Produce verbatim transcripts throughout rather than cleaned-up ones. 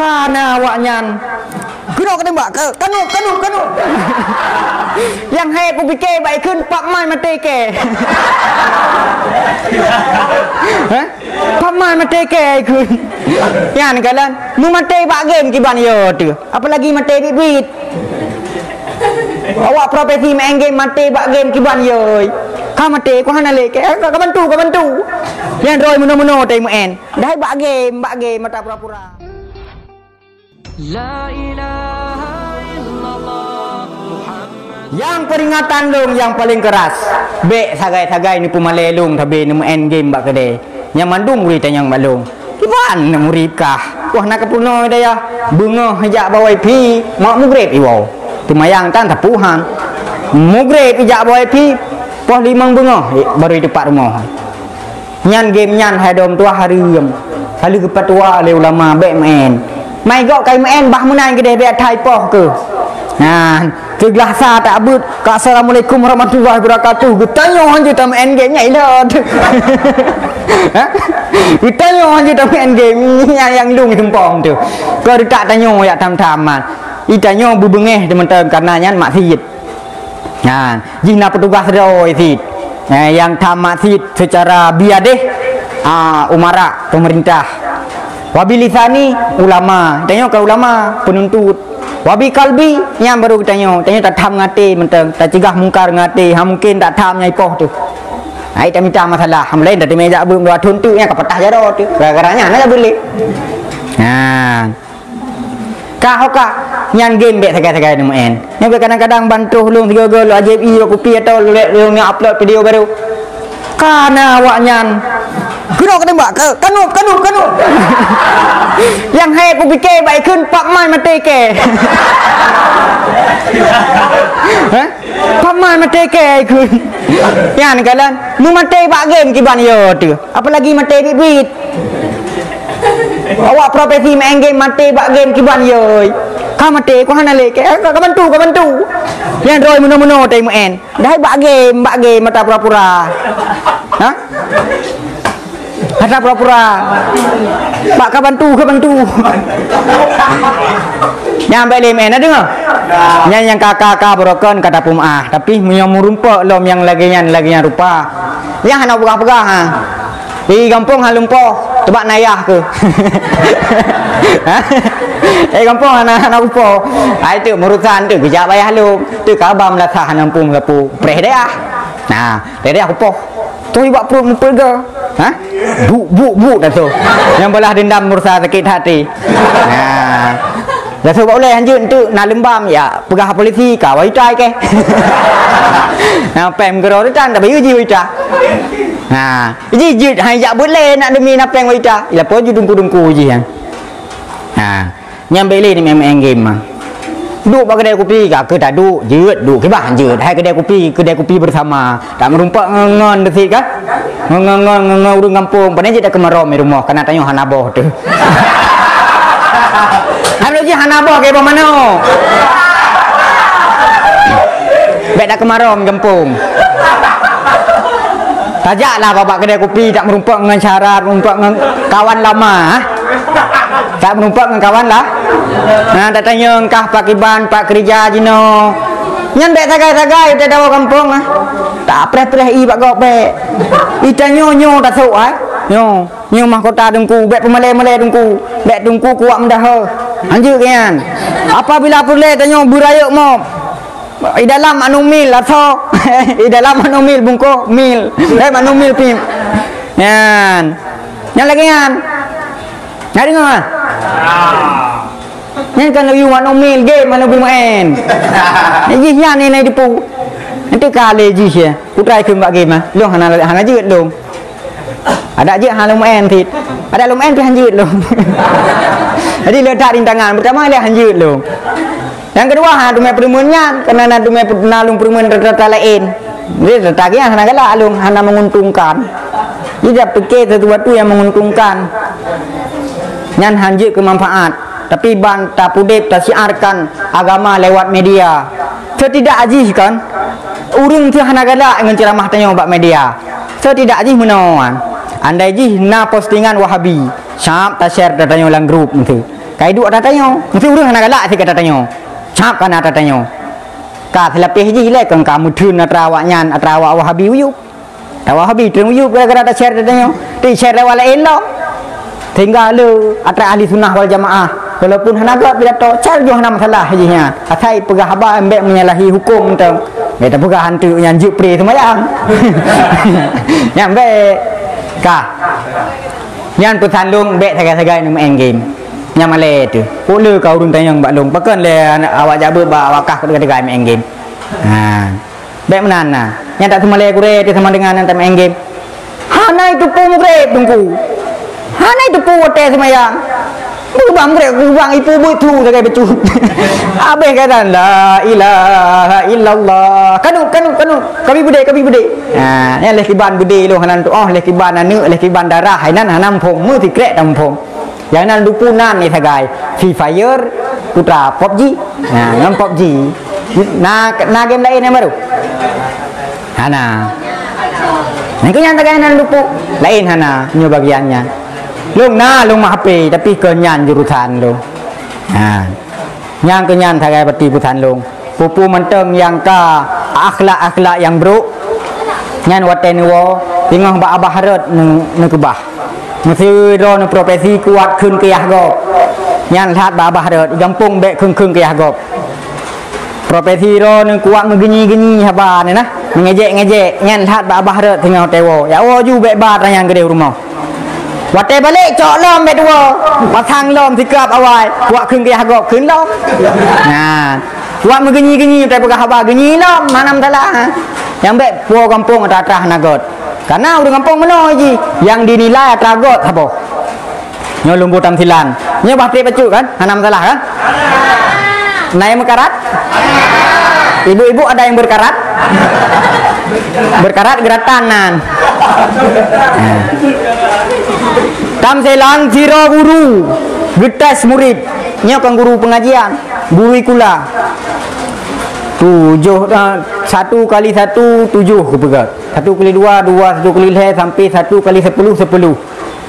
Kana awaknyan. Keunoe ka tembak, ka-, kanu, kanu, kanu. Nyang hai kupike bak ikheun Pak Man maté kèe. Hah? Pak Man maté kèe ikheun. Nyan kalon, meumaté bak game kiban yo teuh. Apalagi maté biet-biet. Awak profesi main game maté bak game kiban yo. Ka maté, ku hana lé kèe. Ka, ka bantu, ka bantu. Nyan droe meunoe-meunoe tai main. Dai bak game, bak game mata pura-pura. La ilaha illallah Muhammad. Nyang peuringatan lôn nyang paleng keuras, bèk sagai-sagai neupeumalèe lôn sabe neumeu'en game bak keudè. Nyan mandum murit tanyong bak lôn, "Kiban neuk murit kah? Wah, na kapeurunoe dayah, beungoh jak bak wifi, mak mugreb iwoe." Teumayang tan tapuhan. Mugreb ijak bak wifi, poh limong beungoh, eh, baru iteupat rumoh. Nyan game nyan hai dom tuah hareuem. Ka lheueh geupatuwa lé ulama bèk meu'en. Mai gob kai meu'en bah meunan keudeh bèk that ipoh keuh. Nah, teuglah sa tak beuet ka assalamualaikum warahmatullahi wabarakatuh. Geutanyoe hanjeuet tameu'en game nyan ilot. Ha? Geutanyoe hanjeuet tameu'en game nyan nyang lôn seumpom teuh. Keu tak tanyoe yak tham-tham man. Itanyoe beubeungèh teumantong karena nyan maksiet. Nah, jih na peutugaih sidroe cit. Eh, nyang tamat cit seucara biadéh, ah, umara, pemerintah. Wabi lisani, ulama. Tanyoe ka ulama, penuntut. Wabi kalbi, nyan baru tanyoe. Tanyoe tatham ngaté mantong, tacegah mungkar ngaté. Ha, mungkin tatham nyang ipoh teuh. Ai tamita masalah, ham laén tateumé jak beuet dua thon teuk nyan ka patah jaroe teuh. Gara-gara nyan na jak beuet lé. Nah. Ka ho ka, nyan game bèk sagai-sagai neumeu'en. Nyan bèk kadang-kadang ban troh lôn sigoe-goe lôn ajaéb ie kupi atau lôn, lôn upload video baru. Kana awaknyan. Keunoe ka tembak, ka-, kanu, kanu, kanu. Nyang hai kupike bak ikheun Pak Man maté kèe. Hah? Paman maté kèe ikheun. Nyan kalon, meumaté bak game kiban yo teuh. Apalagi maté biet-biet. Awak profesi main game maté bak game kiban yo. Ka maté, ku hana lé kèe. Ka, ka bantu, ka bantu. Nyan droe meunoe-meunoe tai meu'en. Dai bak game, bak game mata pura-pura. Ha? Hana pura-pura. Bak ka bantu, ka bantu. Nyan bèk lé meu'en, na deungö? Nyan nyang ka, ka, ka beurokon ka tapeumaáh. Tapi meunyoe meurumpok lom nyang lagèe nyan, lagèe nyan rupa, nyan hana peugah-peugah, ha. Di gampông hana lumpoh, teubak nayah keuh. Ha? Eh, gampông hana, hana lumpoh. Ai teuk meurusan teuk geujak bak yah lom. Teuk ka ba meulasah hana muphom sapeue. Preh dayah. Nah, preh dayah lumpoh. Toi bak pruet meupeugah. Ha? Buk, buk, buk dah tu. Nyang balas dendam meurusa sakét hati. Nah. Dah tu bak ulèe hanjeuet tu na leumbam ya, peugah polisi ka wanita kèe. Nah, pèng keudroe tu tan, tapi jih wanita. Nah, jih jeuet hai jak beuet lé nak demi na pèng wanita. Ila po ju dungku-dungku jih nyan. Nah. Nyan bèk lé ni main-main game mah. Duek bak keudè kupi ka keu taduek, jeuet duek kibah jeuet. Hai keudè kupi, keudè kupi bersama. Tak meurumpok ngon, ngon deusit kan? Ngon, ngon, ngon, ngon, ngon ureueng gampông. Pane jeuet dak keumarom di rumoh, kana tanyoe hana boh teuh. Hai jih hana boh ke boh manok. Bèk dak keumarom gampông. Tajaklah bak keudè kupi, tak meurumpok ngon syarat, meurumpok ngon kawan lama, ah. Tak meurumpok ngon kawan lah. Nah, tatanyong kah pakiban, pak keurija jinoe. Nyan bèk sagai-sagai tadawa gampông, ah. Tak preh-preh ie bak gob bèk. Itanyoe nyoe tasok, ah. Nyoe, nyoe mahkota teungku, bèk peumalèe-malèe teungku. Bèk teungku kuat meudaha. Hanjeuet nyan. Apabila peureulèe tanyoe beurayeuk mob. Di dalam anu mil asoe. Di dalam anu mil bungkôh mil. Eh, anu mil pih. Nyan. Nyan lagèe nyan. Nyan deungö, ah? Nyan kan lagèe anu mil game anu beumain. Jih nyan ni na dipu. Nanti ka lé jih ya. Putra ikheun bak game ah. Lôn hana, hana jeuet lôn. Adak jeuet han lôn meu'en cit. Adak lôn meu'en pih han jeuet lôn. Jadi le that rintangan. Pertama le han jeuet lôn. Nyang keudua, hana teumé peureumeuen nyan, karena na teumé pe-, na lôn peureumeuen rata-rata laén. Jadi rata nyan hana galak lôn, hana menguntungkan. Jadi dak pike sesuatu yang menguntungkan. Nyan han jeuet keu manfaat. Tapi ban tapeudeb, tasiarkan agama lewat media. Setidak jih kan, ureueng tu hana galak ngon ceramah tanyoe bak media. Setidak jih meunoe. Andai jih na postingan Wahabi, sab ta-share, tatanyoe lam grup tu. Ka iduek atra tanyoe. Meusti ureuëng hana galak sikata tanyoe. Cap kana atra tanyoe. Ka seulapeh jih lé keu ka meutheun atra awaknyan, atra awak Wahabi uyueb. Atra Wahabi treun uyueb gara-gara ta-share atra tanyoe. Ti-share lewat laén lom. Sehingga le atra ahli sunnah wal jamaah. Walaupun hana gét pidato, share jih hana masalah jih nyan. Asai peugah haba embek menyalahi huköm mantong. Beta peugah hantu nyan jeuet pre seumayang. Nyan bek. Ka. Nyan peusan lôn bek sagai-sagai neumeu'en game. Nyan malée teuh. Peue le ka ureuëng tanyong bak lôn, pakon lé awak jak beuet bak awak kah teuga-teuga meu'en game. Ha. Bek meunan na. Nyan tak seumalée gurée teuh sama dengan nyang tameu'en game. Hana iteupeue mugreb teungku. Hana iteupeue watée seumayang. Beubang mugreb, beubang ipu beuet tu sagai bacut. Habéh katan la ilaha illallah. Kanu, kanu, kanu. Kami beudé, kami beudé. Ha, nyan leh kiban beudé lôn hana tuoh, leh kiban aneuk, leh kiban darah, hai nan hana muphom, meusikrek tamuphom. Nyang nan dupu nan ni sagai Free Fire, putra PUBG. Ha, ngon PUBG. Na, na game laén nyang baru? Hana. Nyang keu nyan sagai nan dupu. Laén hana, nyoe bagian nyan. Lôn na, lôn mah H P, tapi keu nyan jurusan lôn. Ha. Nyang keu nyan sagai pati peusan lôn. Peue-peue mantong nyang ka akhlak-akhlak nyang brok, nyan watée neuwoe, singoh bak abah rot neu-, neukeubah. Meusé droe neuprofesi kuat kheun keu yah gob. Nyan lhat bak abah rot, di gampông bék kheun-kheun keu yah gob. Profesi droe neukuat meugeunyi-geunyi haba neuh na, meungejek-ngejek, nyan lhat bak abah rot singoh watée woe. Jak woe ju bék ba atra nyan keudeh u rumoh. Watée balek cok lom bék tuwoe, pasang lom sikap awai, kuat kheun keu yah gob kheun lom. Nyan. Kuat meugeunyi-geunyi, watée peugah haba geunyi lom, hana masalah. Nyang bék po gampông atra-atra hana gét. Karena ureuëng gampông meunoe jih, nyang dinilai atra gét saboh. Nyoe lôn buet tamsilan. Nyoe bah treb bacut kan? Hana masalah kan? Na nyang meukarat? Ibu-ibu ada yang berkarat? Berkarat geratan nan. Tamsilan sidroe guru geutés murit. Nyoe kan guru pengajian, guru ikula. Tujoh, ah, satu kali satu, tujoh geupeugah. Satu kali dua, dua, satu kali lhée, sampai satu kali sepuluh, sepuluh.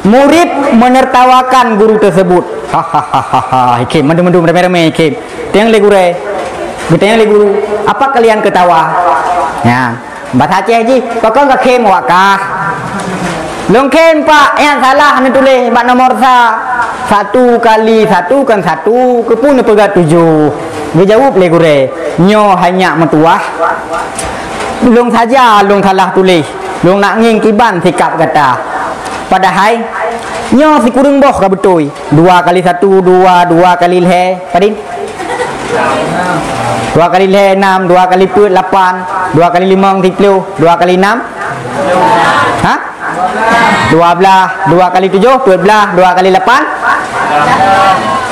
Murid menertawakan guru tersebut. Hahaha, hikim, mandum-mandum ramé-ramé hikim. Tanyong lé gurée. Geutanyong lé guru, "Apa kalian ketawa?" Ya. Bahasa Aceh jih, "Pakon kakhém awak kah?" "Lôn khém, Pak, nyan salah neutuléh bak nomor sa. Satu kali satu kan satu, keupeue neupeugah tujoh?" Geujaweueb lé gurée, "Nyoe hai nyak meutuwah. Lôn saja lôn salah tuléh. Lôn nak ngieng kiban sikap gata. Padahai nyoe sikureueng boh ka beutôi. Dua kali satu, dua, dua kali lhée, padum?" Dua kali lhée enam, dua kali peuet lapan, dua kali limong siplôh, dua kali enam? Ha? Dua blaih, dua kali tujoh, peuet blaih, dua kali lapan?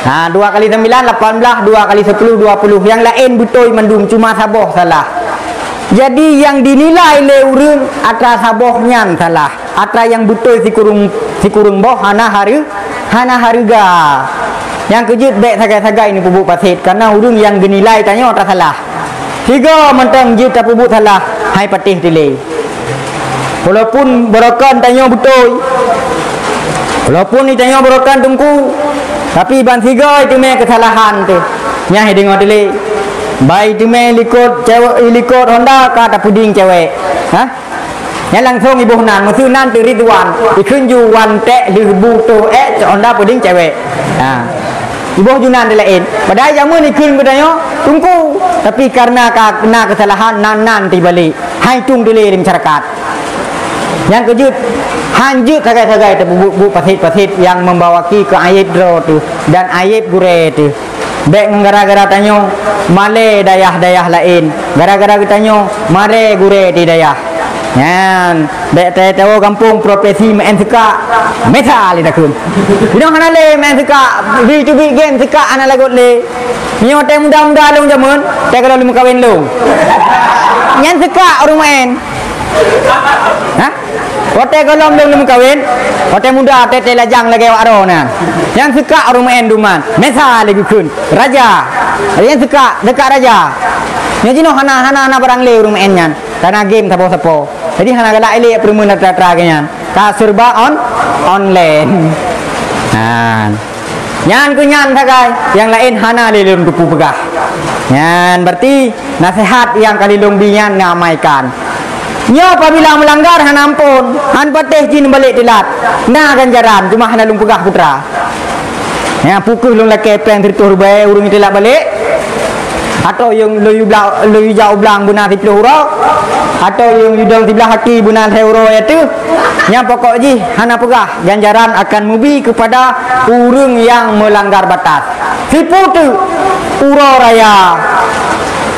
Ha, dua kali sembilan, lapan blaih, dua kali sepuluh, dua puluh. Nyang laén beutôi mandum, cuma saboh salah. Jadi, nyang dinilai lé ureuëng atra saboh nyan salah. Atra nyang beutôi sikureueng, sikureueng boh hana hareu-, hana hareuga. Nyang keujeuet bék sagai-sagai neupeubuet paset, karena ureuëng nyang geunilai tanyoe atra salah. Sigoe mantong jeuet tapeubuet salah, hai patéh dilée. Walaupun barokon tanyoe beutôi, walaupun tanyoe barokon teungku, tapi ban sigoe teumé keusalahan teuh, nyan hai deungoe dilée. Bai teumé likot cewek, likot honda ka tapeuding cewek. Ha? Nyan langsong iboh nan, meuseu nan teuh Ridwan, ikheun ju wan ték lheueh bu toh ék cok honda peuding cewek. Ha. Iboh ju nan teuh laén. Padahai jameun ikheun geutanyoe teungku, tapi karena ka na keusalahan nan-nan teuh balek. Hai tueng dilée di masyarakat. Nyang keujeuet, hanjeuet sagai-sagai tapeubuet-buet paset-paset nyang membawaki keu aéb droe teuh dan aéb gurée teuh. Bék ngon gara-gara tanyoe malée dayah-dayah laén, gara-gara geutanyoe marée gurée di dayah. Nyan, bék tawoe gampông profesi meu'en seukak, mesa lé takheun. Inong hana lé meu'en seukak, bi teubiet game seukak hana lagot lé. Nyoe watée muda-muda lôn jameun, watée gohlom lôn meukawen lôn. Nyan seukak ureuëng meu'en. Hah? Watée gohlom lôn lôn meukawen, watée muda teuh-teuh lajang lagée awak droe nyan. Nyan seukak ureuëng meu'en duman, mesa lé geukheun, raja. Nyan seukak, seukak raja. Nyoe jinoe hana, hana, hana barang lé ureuëng meu'en nyan, karena game sapo-sapo. Jadi hana galak ilée peureumeun atra-atra geuh nyan. Ka serba on-, online. Nah. Nyan keuh nyan sagai, nyang laén hana lé lôn kupeugah. Nyan berarti naseuhat nyang ka lôn bi nyan neuamaikan. Nyoe apabila meulanggar hana ampôn, han patéh jih neubalek teulat. Na ganjaran, cuma hana lôn peugah putra. Nyan peu kheueh lôn lakée péng sireutôh ribée ureuëng teulat balek? Atawa nyang lôn yue bla-, lôn yue jak u blang beuna siplôh uroe? Atawa nyang yue dong siblah aki beuna lhée uroe ateueh? Nyang pokok jih hana peugah, ganjaran akan mubi keupada ureuëng nyang meulanggar batas. Sipu teuk uroe raya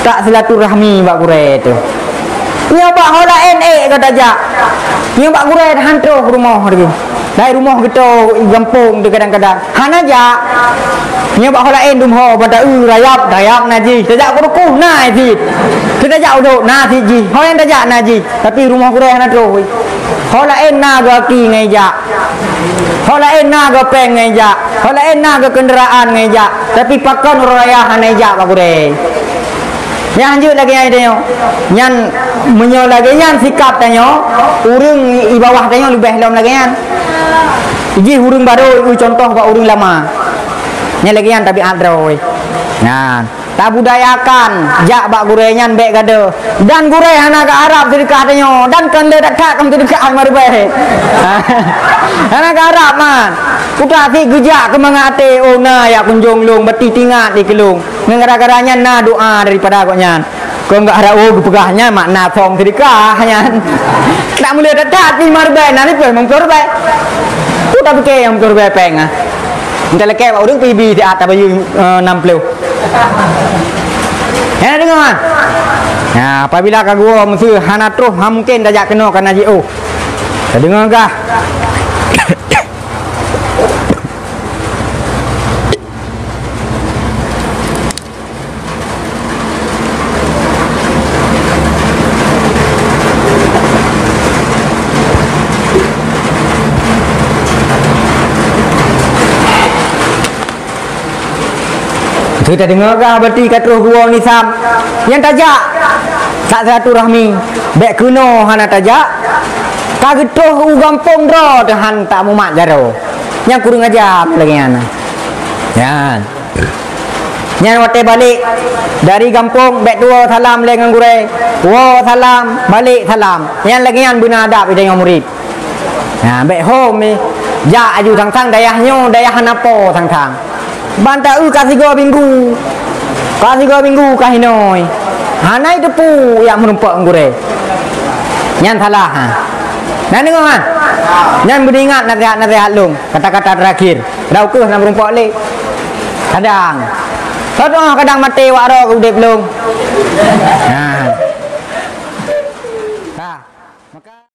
tak silaturahmi bak gurée teuh. Nyoe bak ho laén ék gata jak. Nyoe bak gurée han troh rumoh teuh. Dari rumoh geuto gampông teuh kadang-kadang hana jak. Nyoe bak ho laén dum ho bak ta-eu rayap, rayap na jih. Tajak keurukoh na cit. Teutajak udok na cit jih. Ho nyang tajak na jih. Tapi rumoh gurée hana troh. Ho laén na gaki ngai jak. Ho laén na gopeng ngai jak, ho laén na geukeundaraan ngai jak, tapi pakon uroe raya hana ijak bak gurée. Nyang hanjeuet lagée nyan tanyoe. Nyan meunyoe lagée nyan sikap tanyoe, ureuëng i bawah tanyoe leubeh lom lagée nyan. Jih ureuëng barô i contoh bak ureuëng lama. Nyan lagée nyan tabiat droe. Nyan. Tabudayakan jak bak gurée nyan bék gadôh. Dan gurée hana geuharab seudeukah tanyoe, dan kon lé that-that kon seudeukah meuribée. Hana geuharab man. Putra si geujak keu mangat até, oh na jak kunjong lôn, beuti tingat di keulong. Ngon gara-gara nyan na doa daripada gobnyan. Kon geuharab, oh geupeugah nyan makna song seudeukah nyan. Tak meulé that-that pi meuribée, na lipéh meumeuribée. Putra pike nyang meuribée péng ah. Entah lekek bak ureuëng pibi siat tabayeue, eh, enam puluh. Hana deungoe? Nah, apabila ka geuwoe meuseu hana troh, ha mungken tajak keunoe kana jiôh. Tadeungoe gah. Beutôi tadeungoe gah, berarti ka troh geuwoe nisab. Nyang tajak, tak silaturahmi, bék keunoe hana tajak. Ka geutroh u gampông droe teuh han tamumat jaroe. Nyang kureueng aja lagée nyan. Nyan. Nyan watée balek dari gampông, bék tuwoe salam lé ngon gurée. Woe salam, balek salam. Nyan lagée nyan beuna adab tanyoe murit. Nah, bék hom, eh. Jak aju sang-sang dayah nyoe, dayah hana po sang-sang. Ban ta-eu ka sigoe minggu. Ka sigoe minggu ka hinoe. Hana jiteupeue jak meurumpok ngon gurée. Nyan salah, ha. Na deungoe, ha? Nyan beuingat naseuhat-naseuhat lôn, kata-kata terakhir. Rau keuh na meurumpok lé. Kadang. Soe tuoh kadang maté wak roe keu udeb lôn. Nah. Ka. Maka